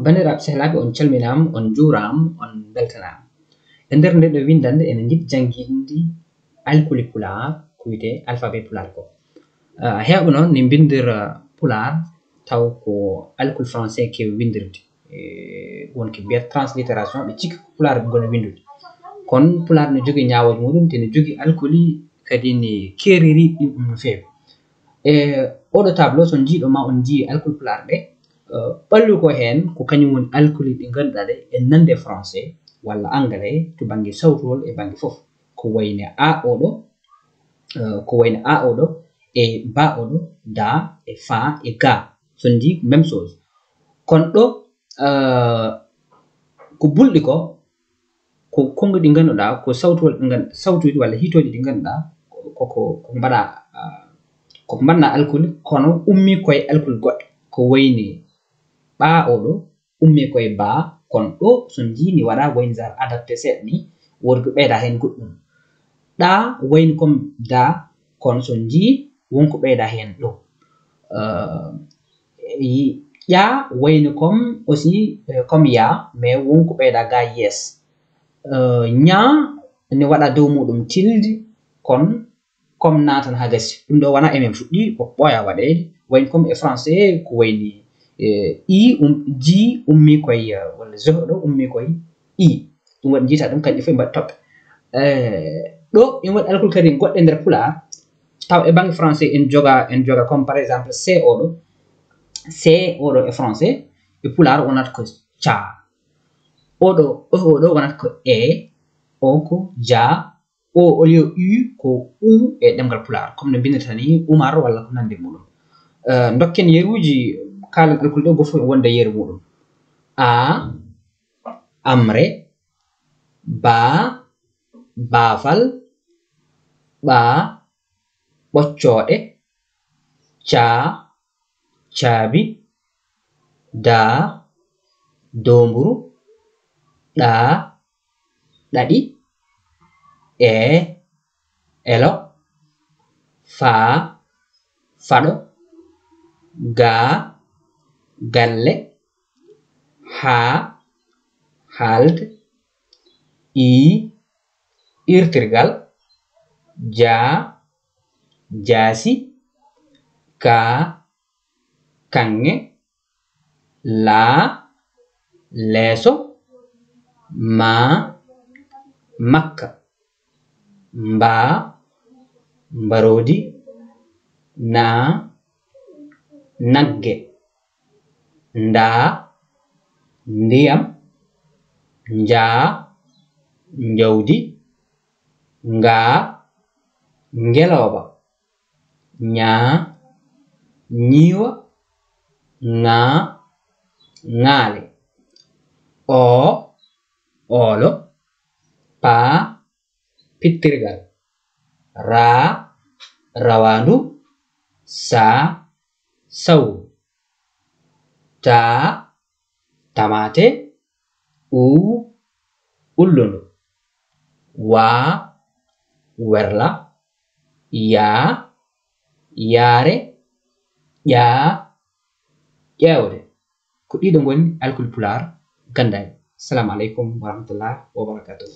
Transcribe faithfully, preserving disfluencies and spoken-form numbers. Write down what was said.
Banndiraaɓe sehilaaɓe, on calminaama, on njuuraama, on mbeltanaama. E nder ndee ɗoo winndannde, ene njiɗ jannginde alkuli Pulaar, ko wiyetee alfabee Pulaar ko. Ah, heewɓe noon ne mbinndira Pulaar, taw ko alkul français keewi winndirde. E, won ko mbiyata translittération, ɓe cikki ko Pulaar ɓe ngoni winndude. Kono Pulaar ne jogii ñaawooje muɗum, te ne jogii alkuli kadi ne keeririiɗi ɗum no feewi. E oɗo tableau, so on njiiɗo ma on njii alkul Pulaar ɗe, eh, ɓallu ko heen, ko kañum woni alkuli ɗi ngannduɗaa ɗe, e nande français walla anglais to bannge sawtugol e bannge fof. Ko wayne a oɗo, eh, ko wayne a oɗo, e ba oɗo, da, e fa, e ga. So on njii, même chose. Kono ɗo, eh, ko bulɗi ko, ko konnguɗi ɗi ngannduɗaa, ko sawtuwol ɗi ngann-, sawtuuji walla hitooji ɗi ngannduɗaa, ko, ko, ko, ko mbaɗa, ah, ko mbaɗna alkuli, kono ummii koye alkuli goɗɗe. Ko wayni ɓaa oɗo, ummii koye baa, kono ɗo so njii ni waɗa wayni genre adapté seeɗa ni, woodi ko ɓeyda heen goɗɗum. Ɗaa wayni comme da, kono so njii won ko ɓeyda heen ɗo. Euh, yi-, ƴaa wayni comme aussi, euh, comme yaa, mais won ko ɓeyda ga yes. Euh, ñaa ne waɗa dow muɗum tilde, kon comme naatan haa gasi. Ɗum ɗo wona emen fuɗɗi ko ɓooya waɗeede. Wayni comme e français ko wayni, eh, i um-, ji ummi koye, eh, walla zo ɗo ummi koye i. Ɗum waɗi njiita ɗum kañƴe fof mbaɗi toɓɓe. Eh, ɗo ina waɗi alkul kadi goɗɗe nder Pulaar. Taw e bannge français en joga, en joga comme par exemple C oɗo. C oɗo e français, e Pulaar wonata ko ca. Oɗo, o oɗo wonata ko e, o ko ja, o au lieu u ko u e ɗemngal Pulaar. Comme no mbinnata ni Umar walla ko nandi muɗum. Eh, dokken yeruuji, kaalen alkul ɗo, gooto fof wonda yeru muɗum. A, amre, ba, baafal, ɓa, ɓoccooɗe, ca, caabi, da, doomburu, ɗa, ɗaɗi, e, elo, fa, faɗo, ga, galle, ha, haalde, i, irtirgal, ja, jaasi, ka, kaŋŋe, la, leeso, ma, makka, mba, mbaroodi, na, nagge, nda, ndiyam, nja, njawdi, nga, ngelooba, ña, ñiiwa, ŋa, ŋaale, o, oolo, pa, pittirgal, ra, rawaandu, sa, sawru, ta, tamaate, u, ullundu, wa, werla, ya, yaare, ƴa, ƴeewde. Ko ɗiɗo ngoni alkul Pulaar ganndaaɗi. Assalamu aleykum wa rahmatullah wa barakatuh.